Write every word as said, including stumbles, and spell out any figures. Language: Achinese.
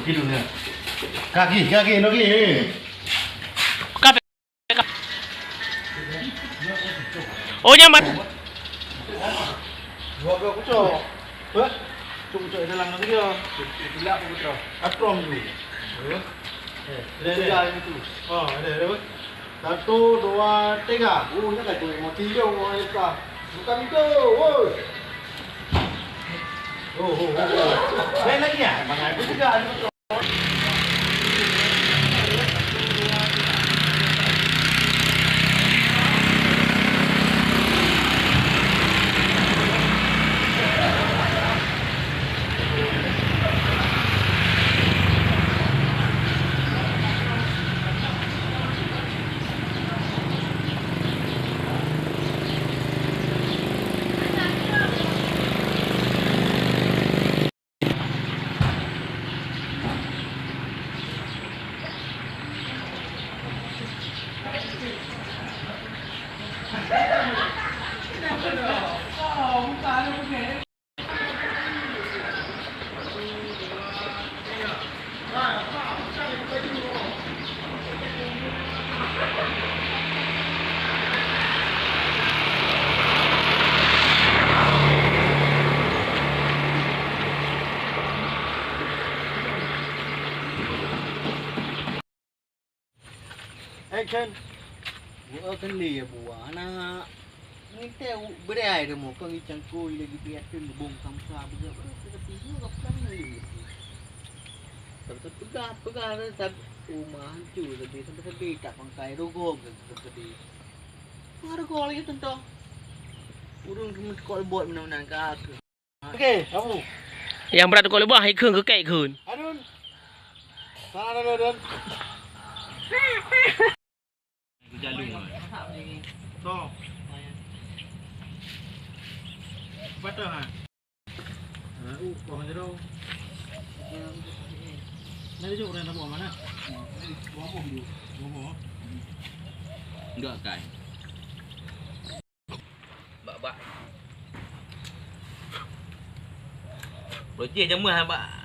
Gitu ya. Kaki, kaki, kaki. Ka pe-, ka. Oh, nyan mat. Dua belas kucok. Hah? Cok-cok dalam lagi ya. Tidak aku putra. Atrom tu. Ya. Eh, ada, ada. Tiga itu. Oh, ada, ada. Satu, dua, tiga. Oh, ini kan tu mau tidur, mau luka. Bukan itu. Woi. Oh, oh, oh, oh. Lain lagi ya? Mana aku juga ada. Action. Buah kan dia buah anak. Ni teh u-, berai deh mo, kau ngicang koi lagi biar tu bong kamsa begitu. Tapi dia apa ni? Tapi peugah, peugah dah sab-, rumah hancur tadi, sampai-sampai tak pangkai rogong ke tadi. Pangkai rogong lagi tentang. Urang kau buat menang-menang ke aku. Oke, kamu. Nyang brat keu leubah, ikheun keu kèe ikheun. Adun. Sana dulu, Dun. Jalu. Tuh. Patah, ha? Nah, uh, kau aja dong. Nanti jom orang tahu mana? Bobo dulu. Bobo. Enggak, kai. Bak, bak. Loceh jameun bak